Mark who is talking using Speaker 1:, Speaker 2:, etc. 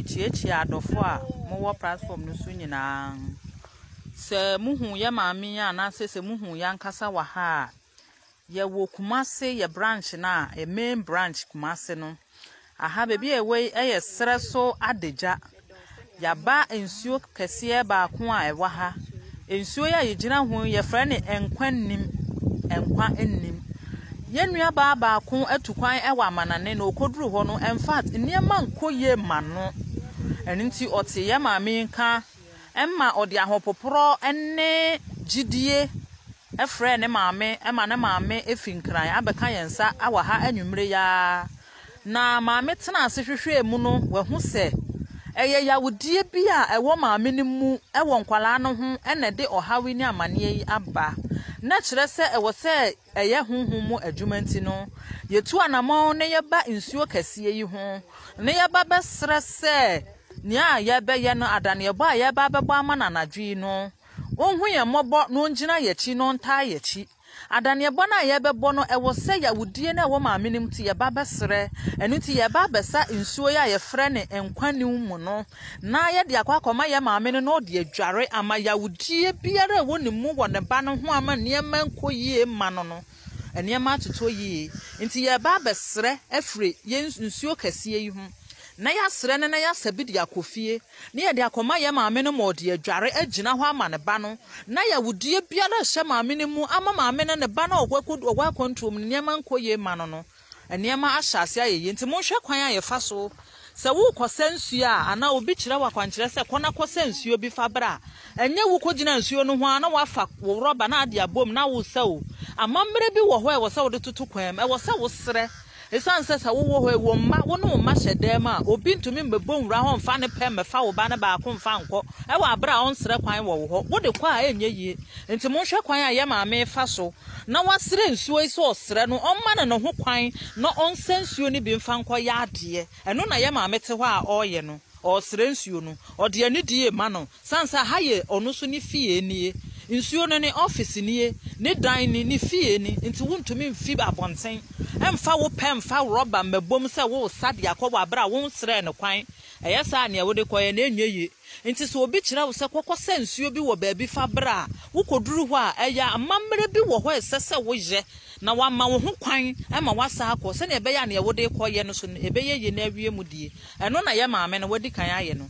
Speaker 1: Mekyiakyia adɔfo a mowɔ platform no so nyinaa. Sɛ muhu yɛ maame yi anaasɛ sɛ muhu yɛn ankasa wɔ ha a, yɛwɔ Kumase yɛ branch no a, yɛ main branch Kumase no. Aha baabi a yɛwɔ yi yɛ serɛ so adagya. Yɛaba nsuo kɛseɛ baako a ɛwɔ ha. Nsuo yi a yɛgyina ho yi, yɛfrɛ no nkwa nnim. Nkwa nnim. Yɛn nuabaa baako atu kwan wɔ amanane na ɔkɔduruu hɔ no, infact nneɛma nkɔ yie mma no. Ɛno nti ɔte yɛn maame yi nka ma ɔde ahopoporɔ ne gyidie frɛɛ ne maame ma ne maame fi Nkran abɛka yɛn nsa wɔ ha anwummere yi ara. Na maame tenaa ase hwehwɛɛ mu no, wahu sɛ ɛyɛ yawdie bi a ɛwɔ maame no mu wɔ nkwadaa no ho na ɛde ɔhaw yi ne amaneɛ yi aba. Na kyerɛ sɛ ɛwɔ sɛ ɛyɛ honhom mu adwuma nti no, yɛtu anamɔn na yɛba nsuo kɛseɛ yi ho na yɛba bɛsrɛ sɛ nea yɛbɛyɛ no, adaneɛbɔ a yɛreba abɛbɔ ama no anadwo yi no, ɔnhu yɛn mmɔbɔ na ɔngyina yɛn akyi na ɔntaa yɛn akyi. Adaneɛbɔ no a yɛrebɛbɔ no, ɛwɔ sɛ yawudie no a ɛwɔ maame no mu nti yɛba bɛsrɛ. Ɛno nti yɛreba abɛsa nsuo yi a yɛfrɛ no nkwa new mu no, na yɛde akɔ akɔma yɛn maame no na ɔde adware ama yawudie biara a ɛwɔ ne mu wɔ ne ba no ho ama nneɛma nkɔ yie mma no no, nneɛma atotɔ yie. Nti yɛreba abɛsrɛ afiri yɛn nsuo kɛseɛ yi ho, na yɛasrɛ no na yɛasa bi de akɔ fie. na yɛde akɔma yɛn maame no ma ɔde adware agyina hɔ ama ne ba no, na yawudie biara rehyɛ maame no mu ama maame no ne ba no a ɔwɔ akwantuo mu no nneɛma nkɔ yie mma no no, nneɛma ahyɛ aseɛ ayɛ yie. Nti monhwɛ kwan a yɛfa so. Sɛ worekɔsa nsuo a, anaa obi kyerɛ wo akwankyerɛ sɛ kɔ na kɔsa nsuo bi fa bra a, ɛnyɛ wokɔgyina nsuo no ho ara na woafa wo rɔba na ade abom na woresa o. Amammerɛ bi wɔ hɔ a ɛwɔ sɛ wode toto kwan mu. Ɛwɔ sɛ wosrɛ. Esiane sɛ sɛ wowɔ hɔ yi, wo mma, wo ne wo mma hyɛ dan mu a, obi ntumi mmɛbɔ nwura hɔ mfa ne pɛ mmɛfa wo ba no baako mfa nkɔ wɔ bere a ɔnsrɛ kwan wɔ wo hɔ. Wode kɔ a, ɛrenyɛ yie. Enti monhwɛ kwan a yɛn maame refa so na wasrɛ nsuo yi sɛ ɔsrɛ no, ɔmma no ne ho kwan na ɔnsa nsuo no bi mfa nkɔyɛ adeɛ. Ɛno na yɛn maame te hɔ a ɔreyɛ no. Ɔresrɛ nsuo no. Ɔde anidie rema no. Sane sɛ ha yɛ ɔno nso ne fie nie, nsuo no ne office nie, ne dan ni, ne fie ni, nti wontumi mfi abɔnten mfa wo pɛ mfa rɔba mmɛbom sɛ woresa de akɔ wɔ aberɛ a wonsrɛɛ no kwan. Ɛyɛ saa a nea wode kɔeɛ no ɛnyɛ yie. Nti sɛ obi kyerɛ wo sɛ kɔkɔsa nsuo bi wɔ baabi fa bra a, wokɔduru hɔ a, ɛyɛ amammerɛ bi wɔ hɔ a ɛsɛ sɛ woyɛ na wama wo ho kwan ma woasan akɔ sɛdeɛ ɛbɛyɛ a nea wode rekɔyɛ no so no ɛbɛyɛ yie na awie mu die. Ɛno na yɛ maame no wadi kan ayɛ no.